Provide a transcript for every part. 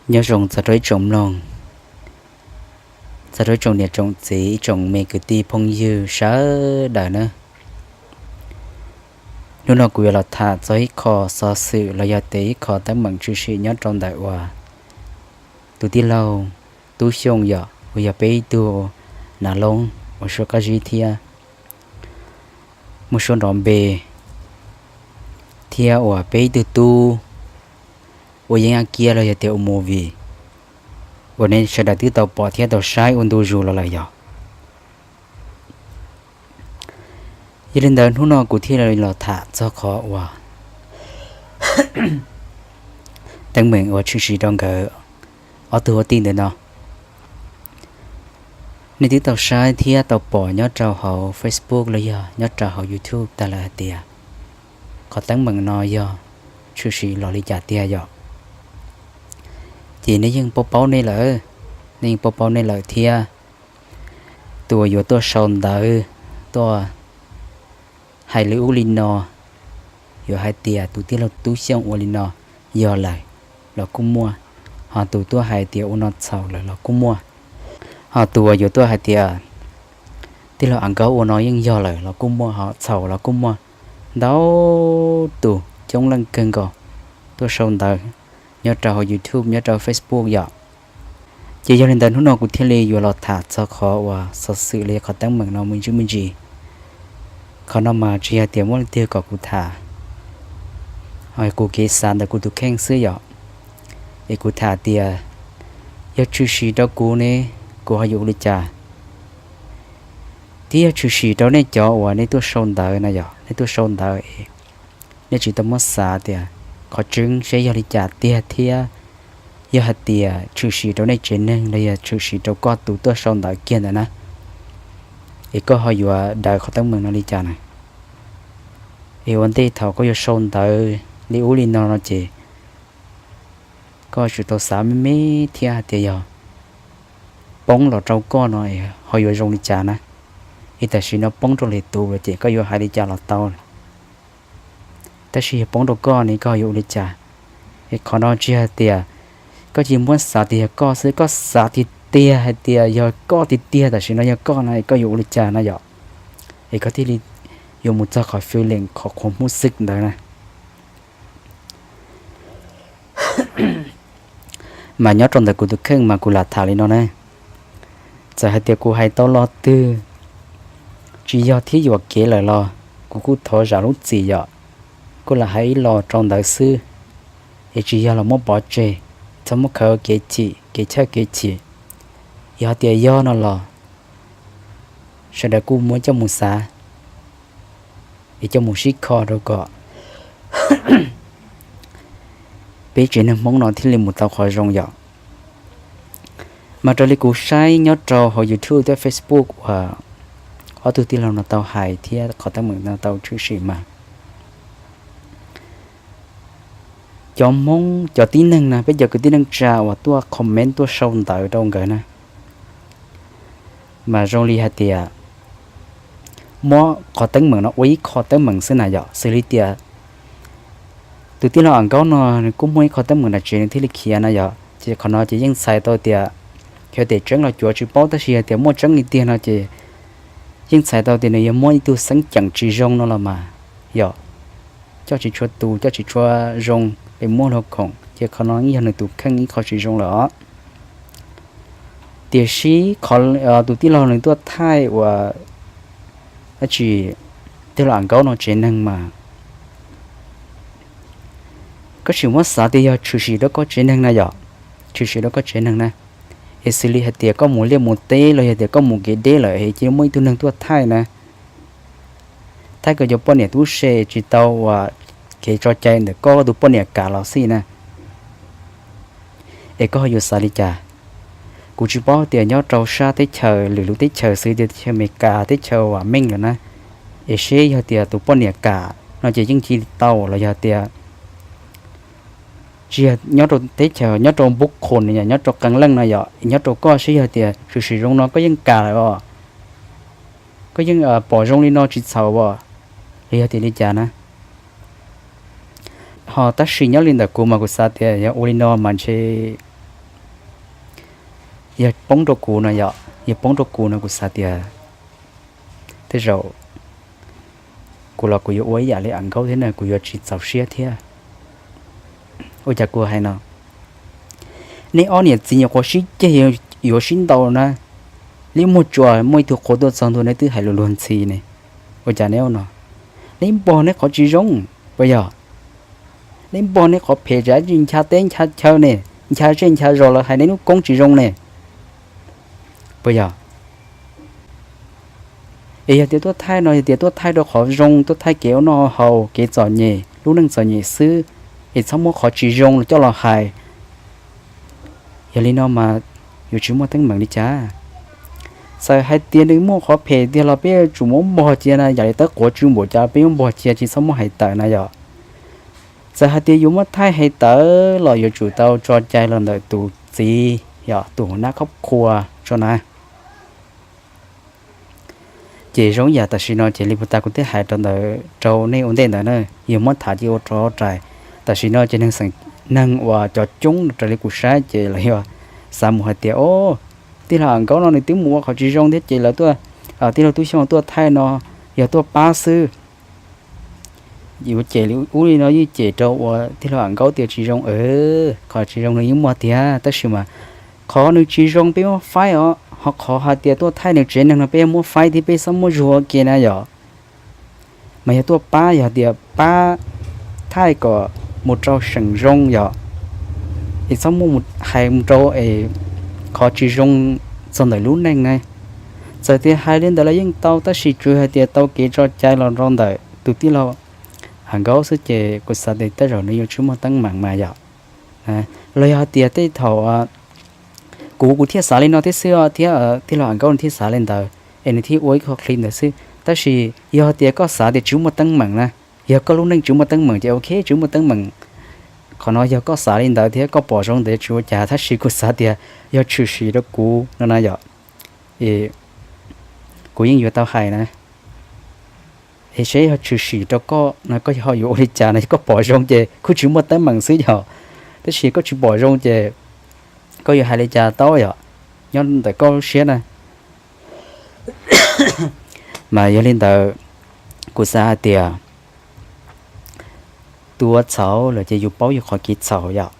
Nyob zoo txog rau ib tsoom mloog, txog rau ib tsoom niam tsoom txiv, ib tsoom me kwv tij phooj ywg sawv daws nawb. Hnub no kuv yuav los tham txog ib qho xov xwm los yog tias ib qho teeb meem tshwm sim nyob rau ntawm uas tus tij laug Tub Xyooj yom, uas yog peb ib tug nav loob uas suab qab zib thiab muaj suab nrov npe, thiab uas peb ib tug tub ua yeeb ab kiab los yog tias ua movie uas nej sawv daws twb tau pom thiab tau saib ua ntu zus los lawm yog. Yog li ntawd hnub no kuv thiaj li los tham txog qhov uas teeb meem uas tshwm sim rau nkawd ob tug ua tij ntawm no. Nej twb tau saib thiab tau pom nyob rau hauv Facebook los yog nyob rau hauv YouTube tag lawm hais tias qhov teeb meem no yog tshwm sim los li cas tiag yom. Ces nej yeej paub paub nej lawm, nej yeej paub paub nej lawm thiab. Tus uas yuav tuaj sau ntawv tuaj hais li ub li no, yuav hais tias tus tij laug Tub Xyooj ua li no yog lawm los kuj muaj, ho tus tuaj hais tias ua no txhaum lawm los kuj muaj, ho tus uas yuav tuaj hais tias tij laug Am Nkaub ua no yeej yog lawm los kuj muaj, ho txhaum los kuj muaj. Ntau tus coob leej kawg nkaus tuaj sau ntawv nyob rau hauv YouTube, nyob rau Facebook yom. Ces yog li ntawd hnub no kuv thiaj li yuav los tham txog qhov uas xov xwm li qhov teeb meem no me ntsis me ntsis. Qhov no mas tsis yog tias muaj leej twg kom kuv tham, ho kuv kev xav ntawm kuv tus kheej xwb yom. Es kuv tham tias yog tshwm sim rau kuv ne, kuv ho yuav ua li cas? Thiab yog tshwm sim rau nej cov uas nej tuaj sau ntawv na yom, nej tuaj sau ntawv es nej tsis tau muab xav tias qhov tseeb seb yog li cas tiag thiab, yog hais tias tshwm sim rau nej tsev neeg los yog tshwm sim rau koj tus tuaj sau ntawv kiag ntawd na, es koj ho yuav daws qhov teeb meem no li cas na? Es ua ntej thaum koj yuav sau ntawv li ub li no no ces koj tsum tau xav me me thiab hais tias yog poob los rau koj no ho yuav zoo li cas na? Es tam sim no poob rau lwm tus lawm ces koj yuav hais li cas los tau, tab sis yog poob rau koj ne koj yuav ua li cas? Es qhov no tsis hais tias koj tsis muab xav tias yog koj xwb, koj xav tiag tiag hais tias yog koj tiag tiag, tam sim no yog koj no es koj yuav ua li cas na yom? Es koj thiaj li yuav mus txog qhov feeling, qhov qhuas hmub xwb ntawd na. Mas nyob rau ntawm kuv tus kheej mas kuv lam tham li no na. Txawm hais tias kuv hais tau lo twg, tsis yog thiab yuam kev lawm los kuv kuj thov zam lub txim yom. Kuj lam hais ib los rau ntawd xwb, es tsis yog los muab pov tseg, txhob muab khaws kev chim, kev chawj kev chim. Yog tias yog no los sawv daws kuj muab coj mus xav, es coj mus sib kho rau kom peb tsev neeg Hmoob no thiaj li mus tau qhov zoo yom. Mas raws li kuv saib nyob rau hauv YouTube thiab Facebook uas ob tug tij laug no tau hais thiab qhov teeb meem no tau tshwm sim mas cov Hmoob, cov tib neeg na, peb cov kwv tij neej tsa uas tuaj comment tuaj sau ntawv rau nkawd na, mas zoo li hais tias muab qhov teeb meem no ua ib qho teeb meem xwb na yom. Xws li tias tus tij laug Am Nkaub no nws kuj muaj ib qho teeb meem nram tsev nws thiaj li khiav na yom, ces qhov no ces yeej txhais tau tias yog tias tseeb los cuav tsis paub, tab sis yog tias muaj tseeb li tiag no ces yeej txhais tau tias nws yog muab ib tug xeeb ceem tsis zoo no los mas yom, coj tsis tshua tus, coj tsis tshua zoo, es muab luag khoom, ces qhov no yeej yog nws tus kheej ib qho tsis zoo lawm os. Tiam sis qhov tus tij laug nws tuaj thaij uas dab tsi, tij laug Am Nkaub no tsev neeg mas koj tsis muab xav tias yog tshwm sim rau koj tsev neeg na yom, tshwm sim rau koj tsev neeg na. Es xws li hais tias koj mus liaj mus teb los yog tias koj mus kev deb lawm es cia muaj ib tug neeg tuaj thaij na, thaij koj cov poj niam tub se tsis tau uas kev tso cai ntawm koj tus poj niam kam los xij na. Es koj ho yuav xav li cas? Kuv tsis paub tias nyob rau sab teb chaws lwm lub teb chaws xws tias teb chaws Amelikas teb chaws uas meej lawm na, es seb yog tias tus poj niam kam no ces yeej cia li tau los yog tias tsis yog nyob rau teb chaws nyob rau npub qhus no yom, nyob rau qee leej no yom, nyob rau koj seb yog tias tshwm sim zoo no koj yeej kam lawm os, koj yeej pom zoo li no tsis txhaum os, los yog tias li cas na. Ho tab sis nyob li ntawm kuv mas kuv xav tias yog ua li no mas ntshe yog poob rau kuv no yom, yog poob rau kuv no kuv xav tias tej zaum kuv los kuv yuav ua ib yam li Am Nkaub thiab na, kuv yuav tsis txaus siab thiab. Ua cas kuv hais no, nej ob niam txiv nyuam qhuav sib ceg yuav sib ntaus na, li muag tsuas muaj ib tug qhua tuaj txog ntua neb twb hais lus luag ntxhi ne. Ua cas neb ua no? Neb npog neb qhov tsis zoo, puas yog? Neb npog neb qhov phem, tsam ncha teb ncha chaw ne, ncha zej ncha zos lawv hais neb lub koob tsis zoo ne, puas yog? Es yog tias tuaj thaij no yog tias tuaj thaij rau qhov zoo, tuaj thaij kev ua noj haus, kev txom nyem, lub neej txom nyem xwb, es txhob muab qhov tsis zoo coj los hais. Yog li no mas yuav tsis muaj teeb meem li cas? Txawm hais tias nws muaj qhov phem tiag los peb yuav tsum muab npog cia na, yam li tawb quav tsw npaum cas peb yuav npog cia, tsis txhob muab hais tawm na yom. Txawm hais tias yuav muab thaij hais tawm los yuav tsum tau tso cai los ntawm tus txiv, yog tus hua nab khob khua tso na. Ces zoo yam tam sim no ces li puag ta kuv twb hais rau ntawd rau nej ua ntej ntawd na, yog muab tham ces ua rov rais. Tam sim no ces neeg xeem neeg uas cov coob raws li kuv saib ces lawv yog xav mus hais tias, o, tij laug Am Nkaub no nws twb mus ua qhov tsis zoo thiab ces lawv tuaj, tij laug Tub Xyooj tuaj thaij no yog tuaj pab xwb. Yuav cem li ub li no yeej cem rau uas tij laug Am Nkaub tias tsis zoo, qhov tsis zoo nws yeej muaj tiag, tab sis mas qhov nws tsis zoo peb muab faib os, ho qhov hais tias tuaj thaij nws tsev neeg no peb muab faib thiab peb txhob muab zuag ua ke na yom. Mas yog tuaj pab, yog tias pab thaij kom mus rau seem zoo yom, es txhob muaj hais mus rau es qhov tsis zoo txog ntawm lub neej na. Txawm tias hais li ntawd los yeej tau, tab sis tsuas hais tias tau kev tso cai los rau ntawm tus tij laug Am Nkaub xwb ces kuv xav tias tej zaum nws yuav tsis muaj teeb meem mas yom. Los yog hais tias tej thaum kuv, kuv thiaj xav li no thiab xwb thiab tij laug Am Nkaub nws thiaj xav li ntawd es nws thiaj ua ib qho clip ntawd xwb. Tab sis yog tias koj xav tias tsis muaj teeb meem na, yog koj lub neej tsis muaj teeb meem ces ok, tsis muaj teeb meem. Qhov no yog koj xav li ntawd thiab koj pom zoo ntawd tsis ua cas, tab sis kuv xav tias yog tshwm sim rau kuv no na yom, kuv yeej yuav tau hais na. Es seb yog tshwm sim rau koj no koj ho yuav ua li cas no, yog koj pom zoo ces kuj tsis muaj teeb meem xwb yom, tab sis koj tsis pom zoo ces koj yuav hais li cas tau yom, nyob ntawm koj lub siab na. Mas yog li ntawd, kuv xav hais tias tus ua txhaum lawm ces yus paub yus qhov kev txhaum yom,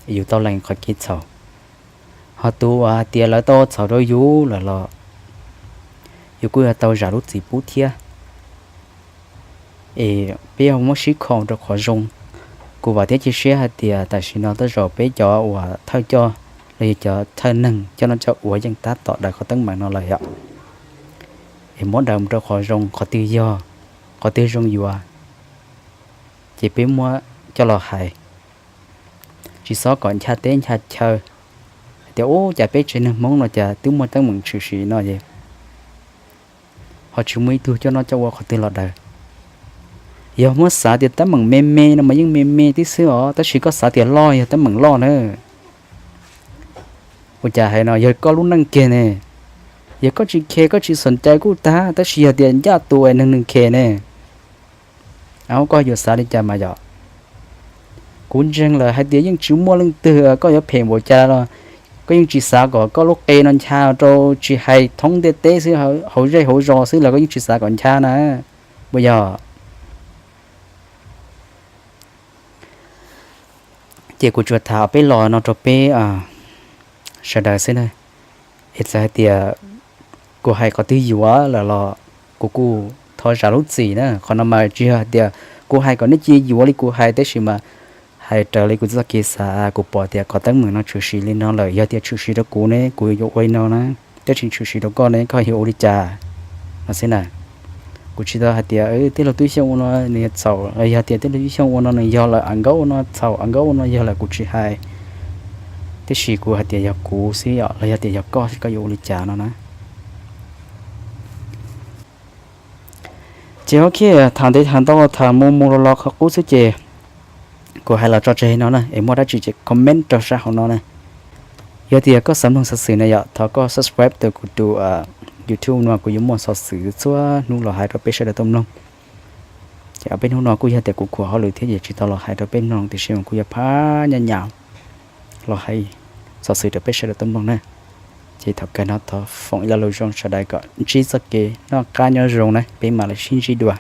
yus tau lees qhov kev txhaum. Ho tus uas hais tias lawv tau ua txhaum rau yus lawm los yus kuj yuav tau zam lub txim pub thiab. Es peb yuav muab sib kho rau qhov zoo. Kuv vam thiab cia siab hais tias tam sim no tej zaum peb cov uas thawj coj los yog cov thawj neeg coj noj coj ua yeej tab tom daws qhov teeb meem no lawm yom. Es muab daws mus rau qhov zoo, qhov twg yog, qhov twg zoo yuav, ces peb muab coj los hais. Tsis txhob kom ncha teb ncha chaw hais tias ub cas peb tsev neeg Hmoob no cas twb muaj teeb meem tshwm sim no es ho tsis muaj ib tug coj noj coj ua qhov twg los daws. Yog muab xav tias teeb meem me me no mas yeej me me tib xwb os, tab sis koj xav tias loj yog teeb meem loj na. Ua cas hais no yog koj lub neej kiag ne. Yog koj tsis khe koj tsis xom cai kuj tag, tab sis yog tias ncaj tus es neeg nws khe ne, koj yuav xav li cas mas yom? Kuv ntseeg lawm hais tias yeej tsis muaj leej twg koj yuav phem npaum cas los koj yeej tsis xav kom koj lub qe no ncha rau tsis hais thoob ntiaj teb xwb, hauv zej hauv zos xwb los koj yeej tsis xav kom ncha na, puas yog? Ces kuv tsuas tham peb los no rau peb sawv daws xwb na. Es txawm hais tias kuv hais qhov twg yuav lawm los kuv kuj thov zam lub txim na. Qhov no mas tsis yog hais tias kuv hais kom nej cia yuav li kuv hais, tab sis mas hais raws li kuv txoj kev xav, kuv pom tias qhov teeb meem no tshwm sim li no lawm, yog tias tshwm sim rau kuv ne kuv yuav ua li no na, thiab tsis tshwm sim rau koj ne koj yuav ua li cas no xwb na. Kuv tsis tau hais tias tij laug Tub Xyooj ua no nws yog txhaum, los yog tias tij laug Tub Xyooj ua no nws yog lawm, Am Nkaub ua no txhaum, Am Nkaub ua no yog lawm, kuv tsis hais. Tab sis kuv hais tias yog kuv xwb yom, los yog tias yog koj xwb koj yuav ua li cas no na. Ces ok, tham ntev tham ntau tham mus mus los los qhov qub xwb ces kuv hais los tso tseg no na, es muaj dab tsi ces comment rau sab hauv no na. Yog tias koj xav mloog xov xwm na yom, thov koj subscribe rau kuv tus YouTube no, kuv yuav muaj xov xwm txhua hnub los hais rau peb sawv daws tau mloog. Ces peb hnub no kuj yog tias kuv khuam hauj lwm thiab ces tsis tau los hais rau peb mloog, tiam sis mas kuv yuav phab nyab nyam los hais xov xwm rau peb sawv daws tau mloog na. Ces thaum kawg no thov foom ib lo lus zoo sawv daws kom ntsib txoj kev noj qab nyob zoo na, peb mam li sib ntsib dua.